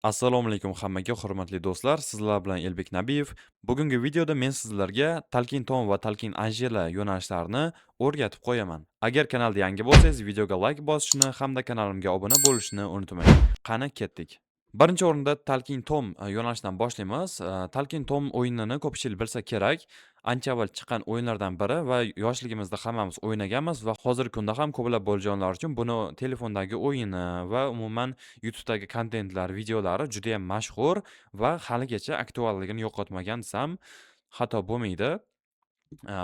Assalomu alaykum hammaga, hurmatli do'stlar. Sizlar bilan Elbek Nabiyev. Bugungi videoda men sizlarga Talking Tom va Talking Angela yo'nalishlarini o'rgatib qo'yaman. Agar kanalda yangi bo'lsangiz, videoga like bosishni hamda kanalimga obuna bo'lishni unutmang. Qani, ketdik. Birinchi o'rinda Talking Tom yo'nalishidan boshlaymiz. Talking Tom o'yinini ko'pchilik bilsa kerak. Ancha avval chiqqan o'yinlardan biri va yoshligimizda hammamiz o'ynaganmiz va hozirgi kunda ham ko'plab bolajonlar uchun buni telefondagi o'yini va umuman YouTube'dagi kontentlar, videolari judayam mashhur va haligacha aktualligini yo'qotmagan desam xato bo'lmaydi.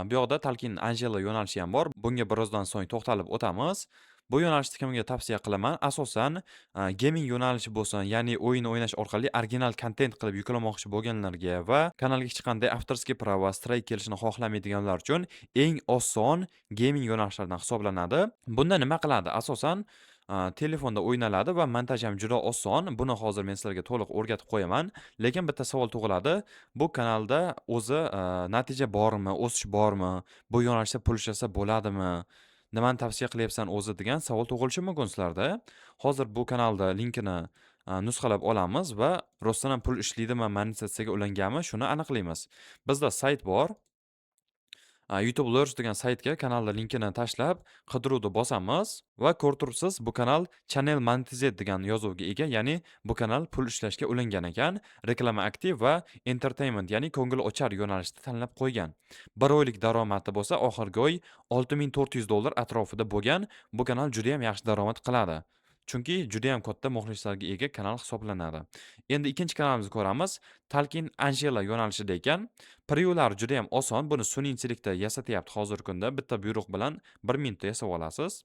Bu yoqda Talking Angela yo'nalishi ham bor. Bunga birozdan so'ng to'xtalib o'tamiz. Bu yo'nalishni kimga tavsiya qilaman? Asosan, gaming yo'nalishi bo'lsin, ya'ni o'yin o'ynash orqali original kontent qilib yuklamoqchi bo'lganlarga va kanalga hech qanday авторский права, strayk kelishini xohlamaydiganlar uchun eng oson gaming yo'nalishlaridan hisoblanadi. Bunda nima qiladi? Asosan, telefonda o'ynaladi va montaj ham juda oson. Buni hozir men sizlarga to'liq o'rgatib qo'yaman. Lekin bitta savol tug'iladi. Bu kanalda o'zi natija bormi, o'sish bormi? Bu yo'nalishda pul ishlasa bo'ladimi? Nimani tavsiya qilyapsan o'zi degan savol tug'ilishi mumkin sizlarda. Hozir bu kanalda linkini nusxalab olamiz va rostdan ham pul ishlaydimi, monetizatsiyaga ulanganmi, shuni aniqlaymiz. Bizda sayt bor. YouTube Lurch degan saytga kanalda linkini tashlab, qidiruvni bosamiz va ko'rib turibsiz, bu kanal Channel Monetized degan yozuvga ega, ya'ni bu kanal pul ishlashga ulangan ekan. Reklama aktiv va entertainment, ya'ni ko'ngilochar yo'nalishni tanlab qo'ygan. Bir oylik daromadi bo'lsa oxirgi oy 6400 dollar atrofida bo'lgan. Bu kanal judayam yaxshi daromad qiladi. Chunki judayam katta muxlislarga ega kanal hisoblanadi. Endi ikkinchi kanalimizni ko'ramiz. Talking Angela yo'nalishida ekan. Previewlari judayam oson. Buni sun'iy intellektda yasatyapti hozirgi kunda. Bitta buyruq bilan 1 minutda yasab olasiz.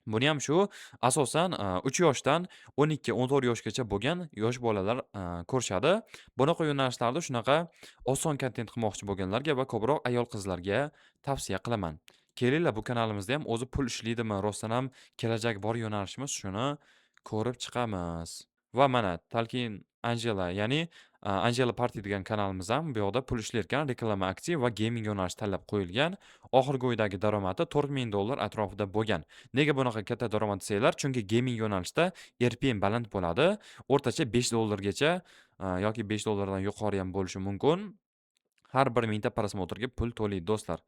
Buni ham shu asosan 3 yoshdan 12-14 yoshgacha bo'lgan yosh bolalar ko'rishadi. Bunaqa yo'nalishlarda shunaqa oson kontent qilmoqchi bo'lganlarga va ko'proq ayol-qizlarga tavsiya qilaman. Kelinglar, bu kanalimizda ham o'zi pul ishlaydimi, rostdan ham kelajagi bor yo'nalishimiz, shuni ko'rib chiqamiz. Va mana Talking Angela, ya'ni Angela Party degan kanalimiz ham bu yoqda pul ishlayotgan, reklama aktiv va gaming yo'nalishi tanlab qo'yilgan. Oxirgi oydagi daromadi 4000 dollar atrofida bo'lgan. Nega bunaqa katta daromad desanglar, chunki gaming yo'nalishda RPM baland bo'ladi. O'rtacha 5 dollargacha yoki 5 dollardan yuqori ham bo'lishi mumkin. Har bir mingta просмотр ga pul to'laydi, do'stlar.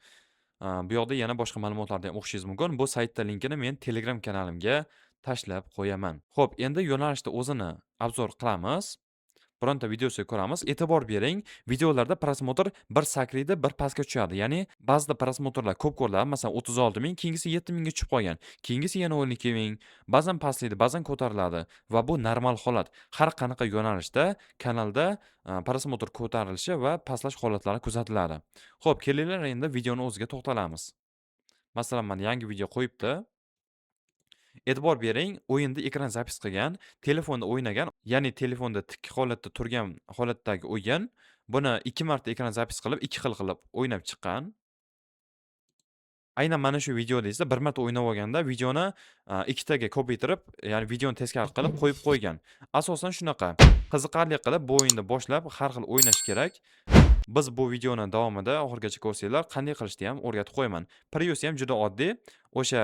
Bu yoqda yana boshqa ma'lumotlarni ham o'qishingiz mumkin. Bu saytda linkini men Telegram kanalimga tashlab qo'yaman. Xo'p, endi yo'nalishni o'zini обзор qilamiz. Bironta videosini ko'ramiz. E'tibor bering, videolarda просмотр bir sakraydi, bir pastga tushadi. Ya'ni ba'zida просмотр lar ko'p ko'riladi. Masalan, 36 ming, keyingisi 7 mingga tushib qolgan. Keyingisi yana 12 ming. Ba'zan pastlaydi, ba'zan ko'tariladi va bu normal holat. Har qanaqa yo'nalishda kanalda просмотр ko'tarilishi va pastlash holatlari kuzatiladi. Xo'p, kelinglar, endi videoni o'ziga to'xtalamiz. Masalan, mana yangi video qo'yibdi. E'tibor bering, o'yinda ekran запись qilgan, telefonda o'ynagan, ya'ni telefonda tik holatda turgan holatdagi o'yin. Buni 2 marta ekran запись qilib, 2 xil qilib o'ynab chiqqan. Aynan mana shu videoda esa bir marta o'ynab olganda videoni ikkitaga ko'paytirib, ya'ni videoni teskari qilib qo'yib qo'ygan. Asosan shunaqa qiziqarli qilib bu o'yinni boshlab har xil o'ynash kerak. Biz bu videoni davomida oxirigacha ko'rsanglar, qanday qilishni ham o'rgatib qo'yaman. Previewsi ham juda oddiy. O'sha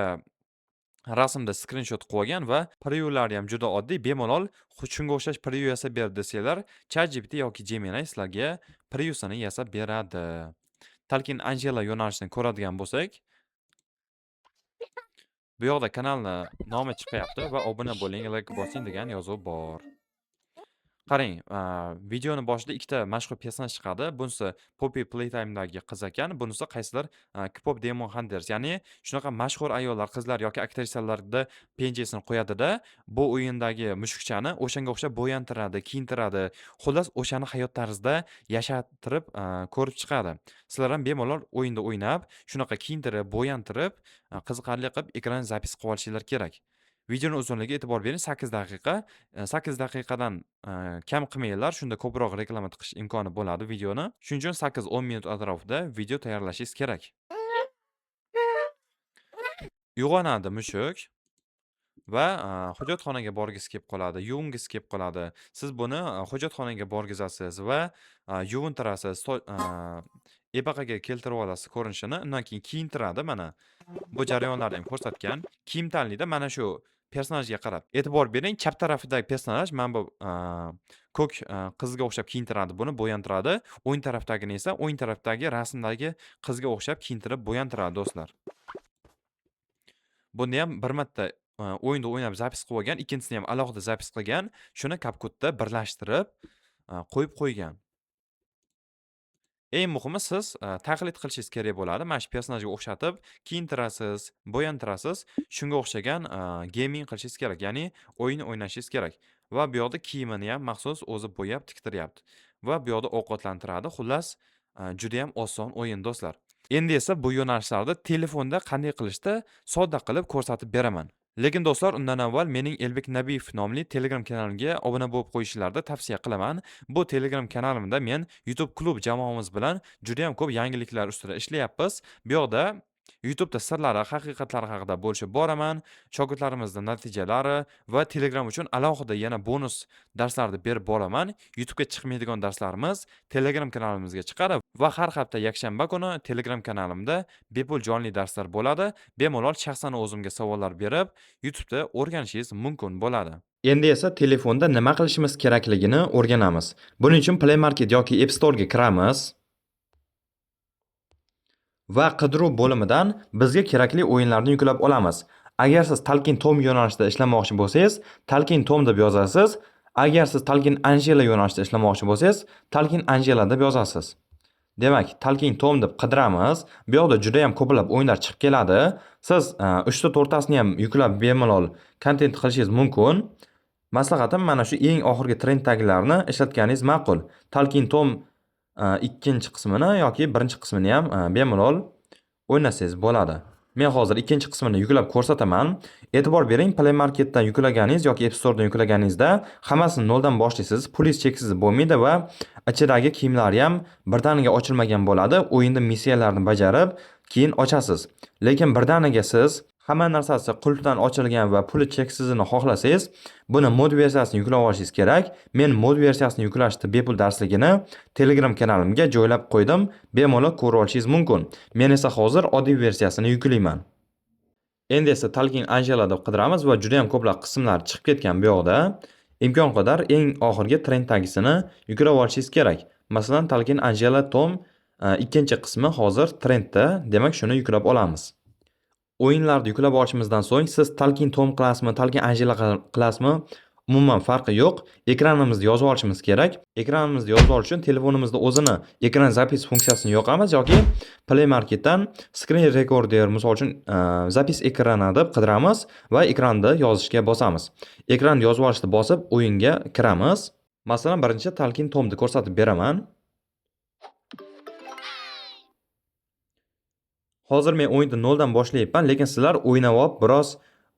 rasmda skrinshot qilib olgan va previewlari ham juda oddiy. Bemalol shunga o'xshash preview yasab ber desanglar, ChatGPT yoki Gemini sizlarga previewsini yasab beradi. Talking Angela yo'nalishini ko'radigan bo'lsak, bu yoqda kanalni nomi chiqyapti va obuna bo'ling, layk bosing degan yozuv bor. Qarang, videoni boshida ikkita mashhur personaj chiqadi. Bunisi Poppy Playtime'dagi qiz ekan, bunisi qaysidir K-pop Demon Hunters, ya'ni shunaqa mashhur ayollar, qizlar yoki aktrisalarni penjesini qo'yadida, bu o'yindagi mushukchani o'shanga o'xshab bo'yantiradi, kiyintiradi. Xullas, o'shani hayot tarzida yashatirib, ko'rib chiqadi. Sizlar ham bemalol o'yinda o'ynab, shunaqa kiyintirib, bo'yantirib, qiziqarli qilib ekran запись qilib olishinglar kerak. Videoni uzunligiga e'tibor bering, 8 daqiqa. 8 daqiqadan kam qilmanglar, shunda ko'proq reklama tiqish imkoni bo'ladi videoni. Shuning uchun 8-10 minut atrofida video tayyorlashingiz kerak. Uyg'onadi mushuk va hojatxonaga borgisi kelib qoladi, yuvingisi kelib qoladi. Siz buni hojatxonaga borgizasiz va yuvintirasiz, epaqaga keltirib olasiz ko'rinishini. Undan keyin kiyintiradi mana. Bu jarayonlarni ham ko'rsatgan. Kiyim tanlaydi. Mana shu personajni kiyintiradi. Personajga qarab. E'tibor bering, chap tarafidagi personaj mana bu ko'k qizga o'xshab kiyintiradi, buni bo'yantiradi. O'ng tarafdagini esa o'ng tarafdagi rasmdagi qizga o'xshab kiyintirib bo'yantiradi do'stlar. Buni ham bir marta o'yinda o'ynab zapis qilib olgan, ikkinchisini ham alohida zapis qilgan. Shuni CapCut'da birlashtirib qo'yib qo'ygan. Eng muhimi siz taqlid qilishingiz kerak bo'ladi. Mana shu personajga o'xshatib kiyintirasiz, bo'yantirasiz. Shunga o'xshagan gaming qilishingiz kerak, ya'ni o'yin o'ynashingiz kerak. Va bu yoqda kiyimini ham maxsus o'zi bo'yab tiktiryapti. Va bu yoqda ovqatlantiradi. Xullas, juda ham oson o'yin do'stlar. Endi esa bu yo'nalishlarni telefonda qanday qilishni sodda qilib ko'rsatib beraman. Lekin do'stlar, undan avval mening Elbek Nabiyev nomli Telegram kanalimga obuna bo'lib qo'yishingizni tavsiya qilaman. Bu Telegram kanalimda men YouTube klub jamoamiz bilan juda ham ko'p yangiliklar ustida ishlayapmiz. Bu yoqda YouTube'da sirlari, haqiqatlari haqida bo'lishib boraman. Shogirdlarimizning natijalari va Telegram uchun alohida yana bonus darslarni berib boraman. YouTube'ga chiqmaydigan darslarimiz Telegram kanalimizga chiqadi va har hafta yakshanba kuni Telegram kanalimda bepul jonli darslar bo'ladi. Bemalol shaxsan o'zimga savollar berib, YouTube'da o'rganishingiz mumkin bo'ladi. Endi esa telefonda nima qilishimiz kerakligini o'rganamiz. Buning uchun Play Market yoki App Store'ga kiramiz va qidiruv bo'limidan bizga kerakli o'yinlarni yuklab olamiz. Agar siz Talking Tom yo'nalishida ishlamoqchi bo'lsangiz, Talking Tom deb yozasiz. Agar siz Talking Angela yo'nalishida ishlamoqchi bo'lsangiz, Talking Angela deb yozasiz. Demak, Talking Tom deb qidiramiz. Bu yoqda juda ham ko'plab o'yinlar chiqib keladi. Siz 3 ta 4 tasini ham yuklab bemalol kontent qilishingiz mumkin. Maslahatim mana shu eng oxirgi trenddagilarni ishlatganingiz ma'qul. Talking Tom ikkinchi qismini yoki birinchi qismini ham bemalol o'ynasangiz bo'ladi. Men hozir ikkinchi qismini yuklab ko'rsataman. E'tibor bering, Play Marketdan yuklaganingiz yoki App Store'dan yuklaganingizda hammasini noldan boshlaysiz, pulingiz cheksiz bo'lmaydi va ichidagi kiyimlari ham birdaniga ochilmagan bo'ladi. O'yinda missiyalarni bajarib, keyin ochasiz. Lekin birdaniga siz hamma narsasi qulfdan ochilgan va puli cheksizini xohlasangiz, buni mod versiyasini yuklab olishingiz kerak. Men mod versiyasini yuklashni bepul darsligini Telegram kanalimga joylab qo'ydim. Bemalol ko'rib olishingiz mumkin. Men esa hozir oddiy versiyasini yuklayman. Endi esa Talking Angela deb qidiramiz va juda ham ko'plab qismlar chiqib ketgan bu yoqda. Imkon qadar eng oxirgi trenddagisini yuklab olishingiz kerak. Masalan, Talking Angela Tom ikkinchi qismi hozir trendda, demak shuni yuklab olamiz. O'yinlarni yuklab olishimizdan so'ng siz Talking Tom qilasizmi, Talking Angela qilasizmi, umuman farqi yo'q. Ekranimizni yozib olishimiz kerak. Ekranimizni yozib olish uchun telefonimizda o'zini ekran zapis funksiyasini yoqamiz yoki Play Marketdan screen recorder, misol uchun, zapis ekrani deb qidiramiz va ekranda yozishga bosamiz. Ekranni yozib olishni bosib o'yinga kiramiz. Masalan, birinchi Talking Tomni ko'rsatib beraman. Hozir men o'yinni noldan boshlayapman, lekin sizlar o'ynab olib, biroz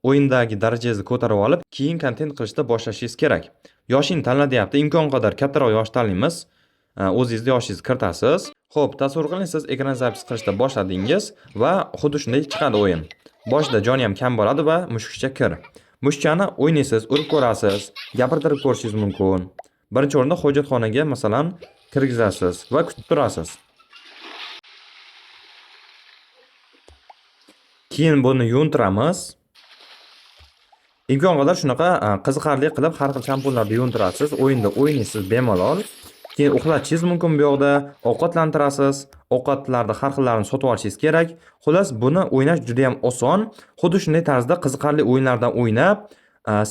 o'yindagi darajangizni ko'tarib olib, keyin kontent qilishni boshlashingiz kerak. Yoshingni tanla deyapti. Imkon qadar kattaroq yosh tanlaymiz. O'zingizni yoshingizni kiritasiz. Xo'p, tasavvur qiling, siz ekran zapis qilishda boshladingiz va xuddi shunday chiqadi o'yin. Boshida joni ham kam bo'ladi va mushukcha kir. Mushukchani o'ynaysiz, urib ko'rasiz, gapirtirib ko'rishingiz mumkin. Birinchi o'rinda hojatxonaga masalan kirgizasiz va kutib turasiz. Keyin buni yuvintiramiz. Imkon qadar shunaqa qiziqarli qilib har xil shampunlarda yuvintirasiz, o'yinda o'ynaysiz bemalol. Keyin uxlatishingiz mumkin bu yoqda, ovqatlantirasiz, ovqatlarni har xillarini sotib olishingiz kerak. Xullas, buni o'ynash juda ham oson. Xuddi shunday tarzda qiziqarli o'yinlardan o'ynab,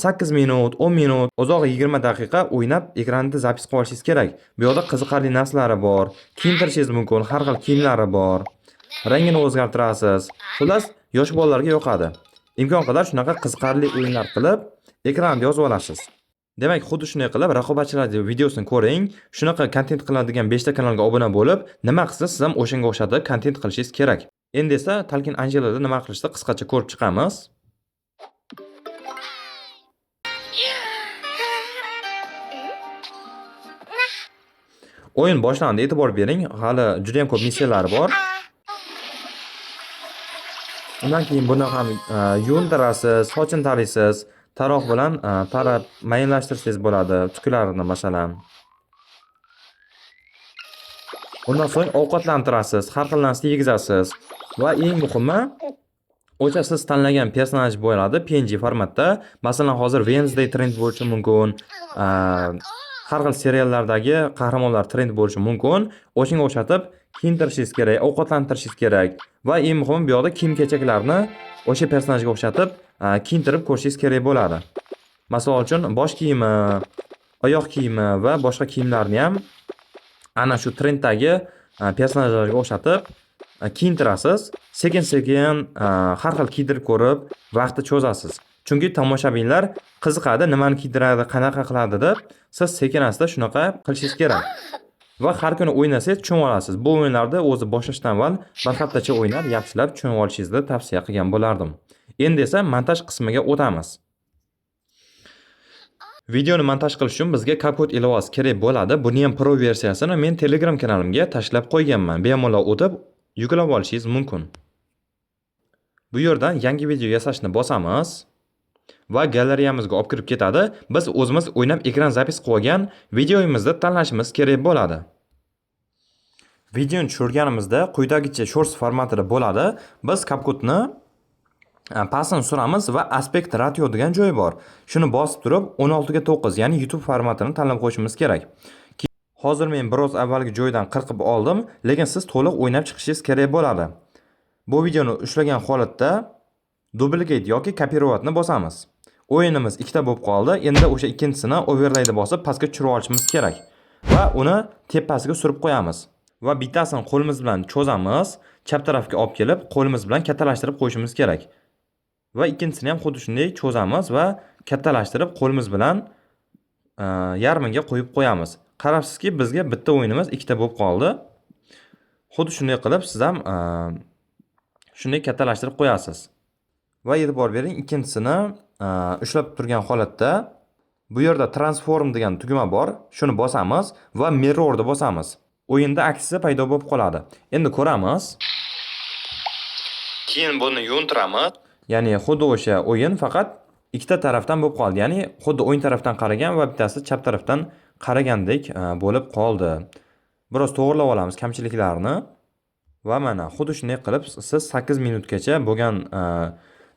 8 minut, 10 minut, uzog'i 20 daqiqa o'ynab ekranda zapis qilib olishingiz kerak. Bu yoqda qiziqarli narsalari bor, kiyintirishingiz mumkin, har xil kiyimlari bor. Rangini o'zgartirasiz. Xullas, yosh bolalarga yoqadi. Imkon qadar shunaqa qiziqarli o'yinlar qilib, ekranda yozib olasiz. Demak, xuddi shunday qilib raqobatchilar videosini ko'ring, shunaqa kontent qiladigan 5 ta kanalga obuna bo'lib, nima qilsa siz ham o'shanga o'xshatib kontent qilishingiz kerak. Endi esa Talking Angela'da nima qilishni qisqacha ko'rib chiqamiz. O'yin boshlandi, e'tibor bering, hali juda ham ko'p missiyalar bor. Undan keyin buni ham yuvintirasiz, sochini taraysiz, taroq bilan tarab mayinlashtirsangiz bo'ladi, tuklarini masalan. Undan so'ng ovqatlantirasiz, har xil narsani yegizasiz va eng muhimi O'sha siz tanlagan personaj bo'ladi PNG formatda. Masalan, hozir Wednesday trend bo'lishi mumkin. Har xil seriallardagi qahramonlar trend bo'lishi mumkin. O'shanga o'xshatib kiyintirishingiz kerak, ovqatlantirishingiz kerak va eng muhimi, bu yoqda kiyim-kechaklarni o'sha personajga o'xshatib kiyintirib ko'rishingiz kerak bo'ladi. Masal uchun, bosh kiyimi, oyoq kiyimi va boshqa kiyimlarni ham ana shu trenddagi personajlarga o'xshatib kiyintirasiz. Sekin-sekin har xil kiydirib ko'rib, vaqtni cho'zasiz. Chunki tomoshabinlar qiziqadi, nimani kiydiradi, qanaqa qiladi deb, siz sekin-asta shunaqa qilishingiz kerak. Va har kuni o'ynasangiz, tushunib olasiz. Bu o'yinlarni o'zi boshlashdan avval bir haftacha o'ynab, yaxshilab tushunib olishingizni tavsiya qilgan bo'lardim. Endi esa montaj qismiga o'tamiz. Videoni montaj qilish uchun bizga CapCut ilovasi kerak bo'ladi. Buni ham pro versiyasini men Telegram kanalimga tashlab qo'yganman. Bemalol o'tib yuklab olishingiz mumkin. Bu yerdan yangi video yasashni bosamiz va galereyamizga olib kirib ketadi. Biz o'zimiz o'ynab, ekran запись qilib olgan videomizni tanlashimiz kerak bo'ladi. Videoni tushirganimizda quyidagicha Shorts formatida bo'ladi. Biz CapCutni pastini suramiz va aspect ratio degan joyi bor. Shuni bosib turib, 16 ga 9, ya'ni YouTube formatini tanlab qo'yishimiz kerak. Hozir men biroz avvalgi joydan qirqib oldim, lekin siz to'liq o'ynab chiqishingiz kerak bo'ladi. Bu videoni ushlagan holatda duplicate yoki копировать ni bosamiz. O'yinimiz ikkita bo'lib qoldi. Endi o'sha ikkinchisini overlayni bosib, pastga tushirib olishimiz kerak va uni tepasiga surib qo'yamiz. Va bittasini qo'limiz bilan cho'zamiz, chap tarafga olib kelib, qo'limiz bilan kattalashtirib qo'yishimiz kerak. Va ikkinchisini ham xuddi shunday cho'zamiz va kattalashtirib, qo'limiz bilan yarmiga qo'yib qo'yamiz. Qarabsizki, bizga bitta o'yinimiz ikkita bo'lib qoldi. Xuddi shunday qilib siz ham shunday kattalashtirib qo'yasiz. Va e'tibor bering, ikkinchisini ushlab turgan holatda bu yerda transform degan tugma bor. Shuni bosamiz va mirrorni bosamiz. O'yinda aksi paydo bo'lib qoladi. Endi ko'ramiz. Keyin buni yo'ntiramiz. Ya'ni xuddi o'sha o'yin, faqat ikkita tarafdan bo'lib qoldi. Ya'ni xuddi o'ng tarafdan qaragan va bittasi chap tarafdan qaragandek bo'lib qoldi. Biroz to'g'irlab olamiz kamchiliklarni. Va mana, xuddi shunday qilib siz 8 minutgacha bo'lgan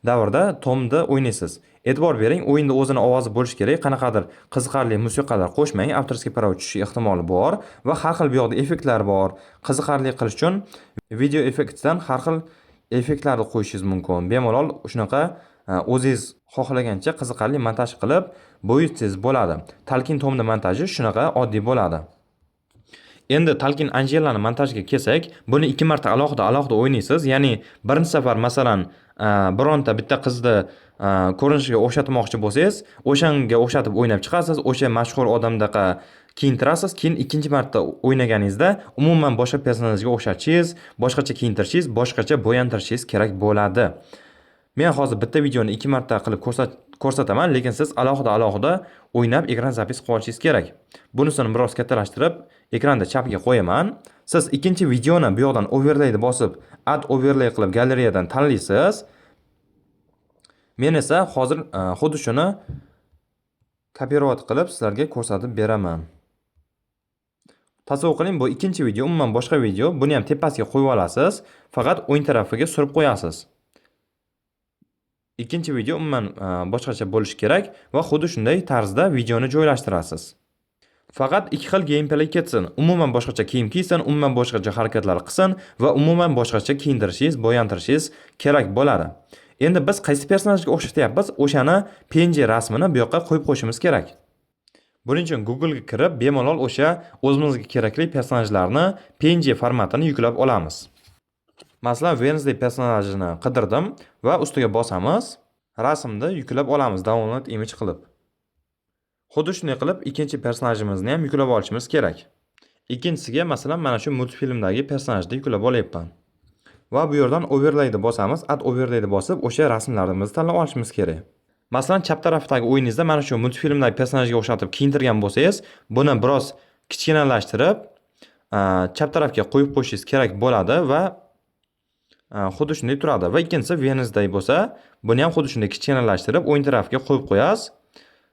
davrda Tomda o'ynaysiz. E'tibor bering, o'yinda o'zini ovozi bo'lishi kerak. Qanaqadir qiziqarli musiqalar qo'shmang, авторский право tushishi ehtimoli bor va har xil bu yoqda effektlar bor. Qiziqarli qilish uchun video effektdan har xil effektlarni qo'yishingiz mumkin. Bemalol shunaqa o'zingiz xohlagancha qiziqarli montaj qilib bo'yitsangiz bo'ladi. Talking Tomni montaji shunaqa oddiy bo'ladi. Endi Talking Angelani montajga kelsak, buni ikki marta alohida alohida o'ynaysiz. Ya'ni birinchi safar, masalan, bironta bitta qizni ko'rinishiga o'xshatmoqchi bo'lsangiz, o'shanga o'xshatib o'ynab chiqasiz, o'sha mashhur odamdaqa kiyintirasiz. Keyin ikkinchi marta o'ynaganingizda umuman boshqa personajga o'xshatishingiz, boshqacha kiyintirishingiz, boshqacha bo'yantirishingiz kerak bo'ladi. Men hozir bitta videoni ikki marta qilib ko'rsataman, lekin siz alohida alohida o'ynab, ekran запись qilib olishingiz kerak. Bunisini biroz kattalashtirib, ekranda chapiga qo'yaman. Siz ikkinchi videoni bu yoqdan overlayni bosib, add overlay qilib, galereyadan tanlaysiz. Men esa hozir xuddi shuni копировать qilib, sizlarga ko'rsatib beraman. Tasavvur qiling, bu ikkinchi video, umuman boshqa video. Buni ham tepasiga qo'yib olasiz, faqat o'ng tarafiga surib qo'yasiz. Ikkinchi video umuman boshqacha bo'lishi kerak va xuddi shunday tarzda videoni joylashtirasiz. Faqat ikki xil gameplay ketsin. Umuman boshqacha kiyim kiysin, umuman boshqacha harakatlar qilsin va umuman boshqacha kiyintirishingiz, bo'yantirishingiz kerak bo'ladi. Endi biz qaysi personajga o'xshatyapmiz, o'shani PNG rasmini bu yoqqa qo'yib qo'yishimiz kerak. Buning uchun Google'ga kirib, bemalol o'sha o'zimizga kerakli personajlarni PNG formatini yuklab olamiz. Masalan, Wednesday personajini qidirdim va ustiga bosamiz. Rasmni yuklab olamiz, download image qilib. Xuddi shunday qilib ikkinchi personajimizni ham yuklab olishimiz kerak. Ikkinchisiga, masalan, mana shu multfilmdagi personajni yuklab olyapman. Va bu yerdan overlayni bosamiz, add overlayni bosib, o'sha rasmlarimizni tanlab olishimiz kerak. Masalan, chap tarafdagi o'yiningizda mana shu multfilmdagi personajga o'xshatib kiyintirgan bo'lsangiz, buni biroz kichkinalashtirib, chap tarafga qo'yib qo'yishingiz kerak bo'ladi va xuddi shunday turadi. Va ikkinchisi Wednesday bo'lsa, buni ham xuddi shunday kichkinalashtirib, o'ng tarafga qo'yib qo'yasiz.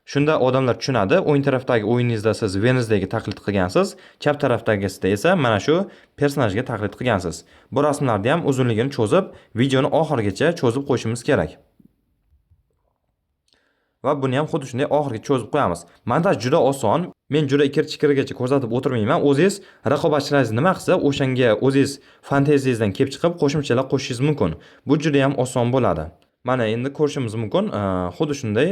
Shunda odamlar tushunadi. O'ng tarafdagi o'yiningizda siz Wednesdayga taqlid qilgansiz, chap tarafdagisida esa mana shu personajga taqlid qilgansiz. Bu rasmlarni ham uzunligini cho'zib, videoni oxirigacha cho'zib qo'yishimiz kerak. Va buni ham xuddi shunday oxiriga cho'zib qo'yamiz. Montaj juda oson. Men juda ikir-chikirigacha ko'rsatib o'tirmayman. O'zingiz raqobatchilaringiz nima qilsa, o'shanga o'zingiz fantaziyangizdan kelib chiqib qo'shimchalar qo'shishingiz mumkin. Bu juda ham oson bo'ladi. Mana endi ko'rishimiz mumkin, xuddi shunday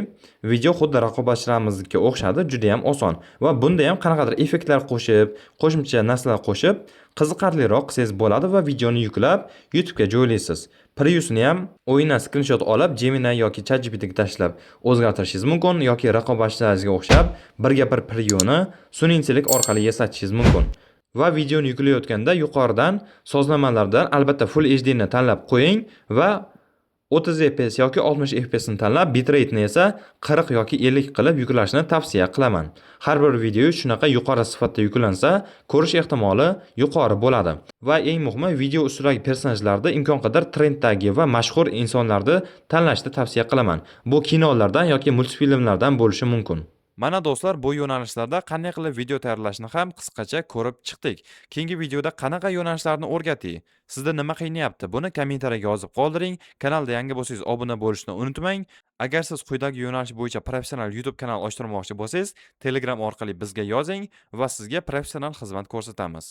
video xuddi raqobatchilarimiznikiga o'xshadi, juda ham oson. Va bunda ham qanaqadir effektlar qo'shib, qo'shimcha narsalar qo'shib, qiziqarliroq qilsangiz bo'ladi va videoni yuklab YouTube'ga joylaysiz. Previewsini ham o'yindan skrinshot olib, Gemini yoki ChatGPTga tashlab o'zgartirishingiz mumkin yoki raqobatchilaringizga o'xshab birga bir previewni sun'iy intellekt orqali yasatishingiz mumkin. Va videoni yuklayotganda yuqoridan sozlamalardan albatta Full HD ni tanlab qo'ying va 30 FPS yoki 60 FPS ni tanlab, bitrate'ni esa 40 yoki 50 qilib yuklashni tavsiya qilaman. Har bir video shunaqa yuqori sifatda yuklansa, ko'rish ehtimoli yuqori bo'ladi. Va eng muhimi, video ustidagi personajlarni imkon qadar trenddagi va mashhur insonlarni tanlashni tavsiya qilaman. Bu kinolardan yoki multfilmlardan bo'lishi mumkin. Mana do'stlar, bu yo'nalishlarda qanday qilib video tayyorlashni ham qisqacha ko'rib chiqdik. Keyingi videoda qanaqa yo'nalishlarni o'rgatay? Sizda nima qiynayapti? Buni kommentariyaga yozib qoldiring. Kanalda yangi bo'lsangiz, obuna bo'lishni unutmang. Agar siz quyidagi yo'nalish bo'yicha professional YouTube kanal ochtirmoqchi bo'lsangiz, Telegram orqali bizga yozing va sizga professional xizmat ko'rsatamiz.